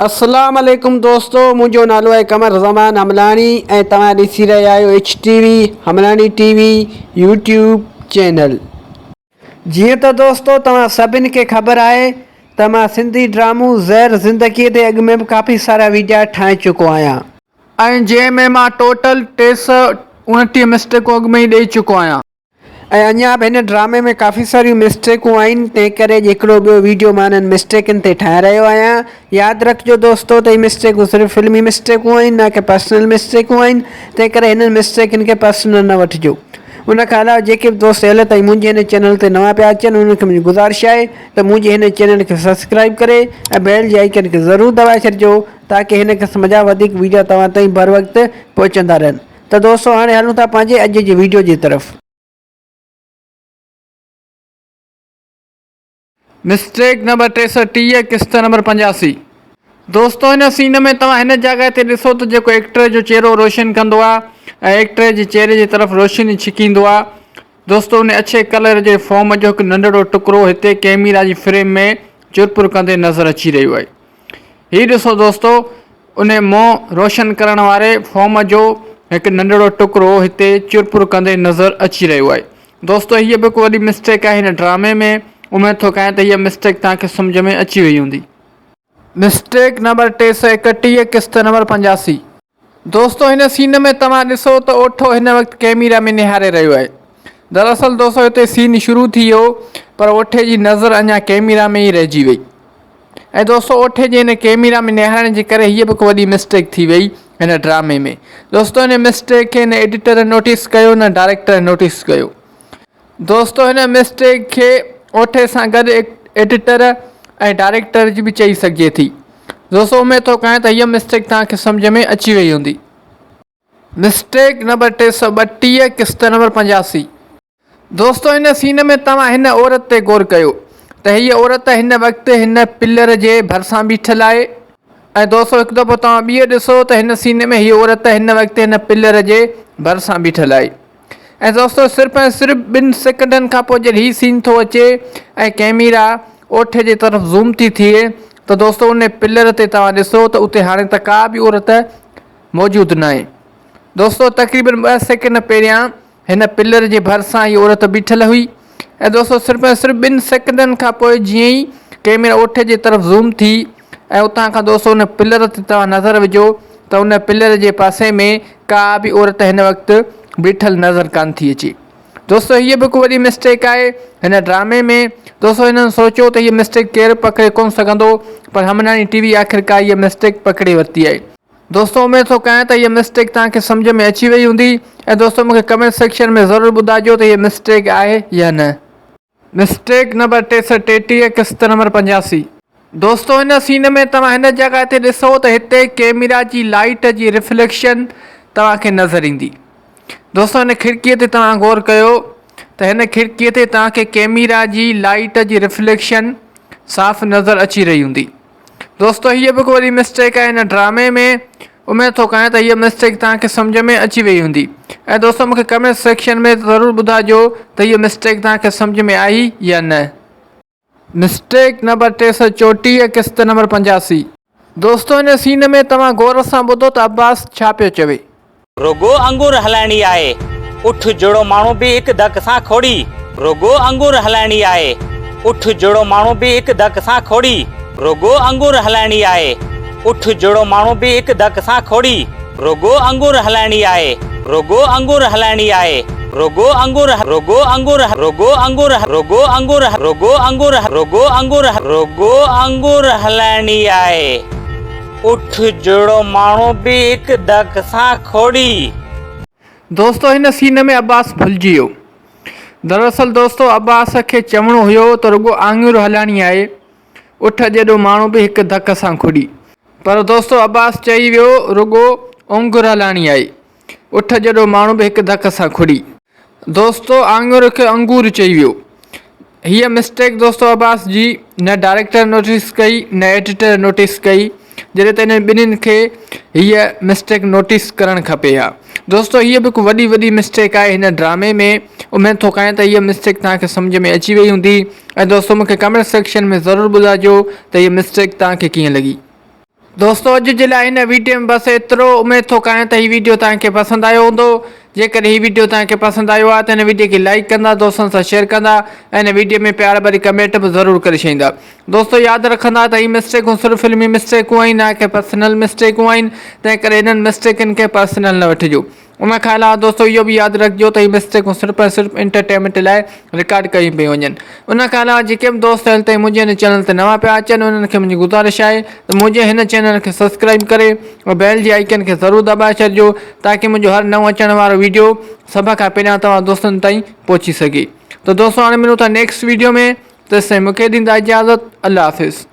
اسلام عليڪم دوستو منهنجو نالو آهي قمر زمان حملاڻي ۽ توهان ڏسي رهيا آهيو H T V Hamlani T V YouTube channel. جيئن ته دوستو توهان سڀن کي خبر آهي ته مان سنڌي ڊرامو زهر زندگي تي اڳ ۾ به ڪافي سارا ويڊيا ٺاهي چڪو آهيان. ۽ جنهن ۾ مان ٽوٽل 329 مسٽيڪون اڳ ۾ ئي ڏئي چڪو آهيان. ۽ اڃا به هن ڊرامي ۾ ڪافي ساريون مسٽيڪون آهن تنهن ڪري اڄ هڪڙو ٻيو ويڊيو مان انهن مسٽيڪن تي ٺاهي رهيو آهيان ياد رکجو دوستو ته هي مسٽيڪون صرف فلمي مسٽيڪون آهن نه ڪي پرسنل مسٽيڪون آهن تنهن ڪري هنن مسٽيڪن کي پرسنل نه وٺجو ان کان علاوه جيڪي به دوست هيل تائين منهنجي هن چينل تي نوان پيا اچن انهن کي منهنجي گذارش آهي ته منهنجي هن چينل کي سبسڪرائب ڪري ۽ بيل جي آئيڪن کي ضرور دٻائي ڇڏجو تاڪي هن قسم جا وڌيڪ ويڊيو توهان تائين بروقت پهچندا رهن. ته دوستو هاڻي هلون ٿا پنهنجي اڄ جي ويڊيو جي طرف. مسٽيڪ نمبر 330 قسط نمبر 85. دوستو هن سين ۾ توهان هن جڳهه تي ڏسو ته جيڪو ايڪٽر جو چهرو روشن ڪندو آ ۽ ايڪٽر جي چهري جي طرف روشني ڇڪيندو آ دوستو ان اڇي ڪلر جي فوم جو هڪ ننڍڙو ٽڪرو هتي ڪيميرا جي فريم ۾ چرپر ڪندي نظر اچي رهيو آهي. هي ڏسو دوستو ان منهن روشن ڪرڻ واري فوم جو هڪ ننڍڙو ٽڪرو هتي چرپر ڪندي نظر اچي رهيو آهي. دوستو هيء به هڪ وڏي مسٽيڪ آهي هن ڊرامي ۾ اميد ٿو ڪيان ته هيء مسٽيڪ توهان کي سمجهه ۾ اچي وئي هوندي. مسٽيڪ نمبر 331 قسط نمبر 85. دوستو هن سين ۾ توهان ڏسو ته اوٺو هن وقت ڪيميرا ۾ نهاري رهيو آهي. دراصل دوستو هتي سين شروع ٿي ويو پر اوٺي جي نظر اڃا ڪيميرا ۾ ئي رهجي وئي ۽ دوستو اوٺي جي هن ڪيميرا ۾ نهارڻ جي ڪري هيء به هڪ وڏي مسٽيڪ ٿي وئي هن ڊرامي ۾ دوستو هن مسٽيڪ کي نه ايڊيٽر نوٽيس ڪيو نه ڊائريڪٽر نوٽيس ڪيو. دوستو هن مسٽيڪ کي اوٺي سان گڏ ايڊيٽر ۽ ڊائريڪٽر جي به چئي سگهجي ٿي. دوستو اميد ٿو ڪيان ته هيء مسٽيڪ توهان کي سمجهه ۾ اچي وئي هوندي. مسٽيڪ نمبر 332 قسط نمبر 85. دوستو هن سين ۾ توهان هن عورت تي غور ڪيو ته هيء عورت هن وقت هن پلر جي ڀرسان بيٺل آهي ۽ دوستو هڪ دفعو توهان ٻيهر ڏسو ته هن سين ۾ هيء عورت هن وقت هن پلر جي ڀرسان بيٺل آهي. ۽ دوستو صرف ۽ صرف ٻن سيڪنڊن کان پوء جڏهن هي سين ٿو اچي ۽ ڪئميرا اوٺي جي طرف زوم ٿي ٿئي ته دوستو ان پلر تي توهان ڏسو ته اتي هاڻي ته ڪا به عورت موجود ناهي دوستو تقريبن ٻه سيڪنڊ پهريان هن پلر جي ڀرسان هي عورت بيٺل هئي ۽ دوستو صرف ۽ صرف ٻن سيڪنڊن کان پوء جيئن ئي ڪئميرا اوٺي جي طرف زوم ٿي ۽ اتان کان دوستو ان پلر تي توهان نظر وجهو ته ان پلر جي پاسي ۾ ڪا به عورت هن وقت بيٺل نظر ڪانه ٿي اچي. دوستو هيء به هڪ وڏي مسٽيڪ آهي هن ڊرامي ۾. دوستو هنن سوچيو ته هيء مسٽيڪ ڪير به پڪڙي ڪونه سگهندو پر همناڻي ٽي وي آخرڪار هيء مسٽيڪ پڪڙي ورتي آهي. دوستو اميد ٿو ڪيان ته هيء مسٽيڪ توهان کي سمجهه ۾ اچي وئي هوندي ۽ دوستو مون کي ڪمينٽ سيڪشن ۾ ضرور ٻڌائجو ته هيء مسٽيڪ آهي يا نه. مسٽيڪ نمبر 333 قسط نمبر 85. دوستو هن سين ۾ توهان هن جڳهه تي ڏسو ته هتي ڪيميرا جي لائيٽ جي ريفليڪشن توهان کي نظر ايندي. دوستو هن کڙڪي تي توهان غور ڪيو ته هن کڙڪي تي توهان کي ڪيميرا جي لائيٽ جي ريفليڪشن صاف نظر اچي رهي هوندي. دوستو هيء به هڪ وڏي مسٽيڪ آهي هن ڊرامي ۾ اميد ٿو ڪيان ته هيء مسٽيڪ توهان کي سمجهه ۾ اچي وئي هوندي ۽ دوستو مونکي ڪمينٽ سيڪشن ۾ ضرور ٻڌائجو ته هيء مسٽيڪ توهان کي سمجهه ۾ آئي يا نه. مسٽيڪ نمبر 334 قسط نمبر 85. دوستو هن سين ۾ توهان غور سان ٻڌو ته عباس ڇا پيو چوي. رڳو انگور هلائڻي آهي. اٺ جهڙو ماڻهو به هڪ ڌڪ سان کوڙي. رڳو انگور هلائڻي آهي. اٺ جهڙو ماڻهو به هڪ ڌڪ سان کوڙي. رڳو انگور هلائڻي آهي. اٺ جهڙو ماڻهو به هڪ ڌڪ سان کوڙي. رڳو انگور هلائڻي آهي. رڳو انگور هلائڻي آهي. رڳو انگور رڳو انگور رڳو انگور رڳو انگور رڳو انگور رڳو انگور رڳو انگور هلائڻي آهي. اٺ جهڙو ماڻهو به هڪ ڌڪ سان کوڙي. دوستو هن سين ۾ عباس ڀلجي ويو. دراصل دوستو عباس کي چوڻو هيو ته رڳو آڱر هلائڻي آهي اٺ جيڏو ماڻهو به هڪ ڌڪ سان کڙي. پر دوستو عباس چئي ويو رڳو آڱر هلائڻي آهي اٺ جيڏو ماڻهو به هڪ ڌڪ سان کڙي. دوستو آڱر کي انگور چئي ويو. هيء مسٽيڪ دوستو عباس جي نه ڊائريڪٽر نوٽيس ڪئي نه ايڊيٽر نوٽيس ڪئي جڏهن ته انهن ٻنهين کي هيء مسٽيڪ نوٽيس ڪرڻ کپي ها. دوستو هيء به هڪ وڏي وڏي مسٽيڪ آهي هن ڊرامي ۾ اميد ٿو ڪيان ته هيء مسٽيڪ توهان کي سمجهه ۾ اچي وئي هوندي ۽ دوستو مون کي ڪمينٽ سيڪشن ۾ ضرور ٻڌائجو ته هيء مسٽيڪ توهان کي ڪيئن لڳي. دوستو اڄ جي لاء هن ويڊيو ۾ بس ايترو اميد ٿو ڪريان ته هي ويڊيو توهان کي پسند آيو هوندو جيڪڏهن هي ويڊيو توهان کي پسند آيو آهي ته هن ويڊيو کي لائيڪ ڪندا دوستن سان شيئر ڪندا ۽ هن ويڊيو ۾ پيار ڀري ڪمينٽ به ضرور ڪري ڇڏيندا دوستو ياد رکندا ته هي مسٽيڪون صرف فلمي مسٽيڪون آهن نه ڪي پرسنل مسٽيڪون آهن تنهن ڪري انهن مسٽيڪن کي پرسنل نه وٺجو ان کان علاوه دوستو اهو به ياد رکجو ته هي مسٽيڪون صرف ۽ صرف انٽرٽينمينٽ لاء رڪارڊ ڪيون پيون وڃن. ان کان علاوه جيڪي به دوست هيل تائين منهنجي هن چينل تي نوان پيا اچن انهن کي منهنجي گذارش آهي ته منهنجي هن چينل کي سبسڪرائيب ڪري ۽ بيل جي آئيڪن کي ضرور دٻائي ڇڏجو تاڪه منهنجو هر نئون اچڻ وارو ويڊيو سڀ کان پهريان توهان دوستن تائين پهچي سگهي. ته دوستو هاڻي ملون ٿا نيڪسٽ ويڊيو ۾ تيستائين مونکي ڏيندا اجازت الله حافظ.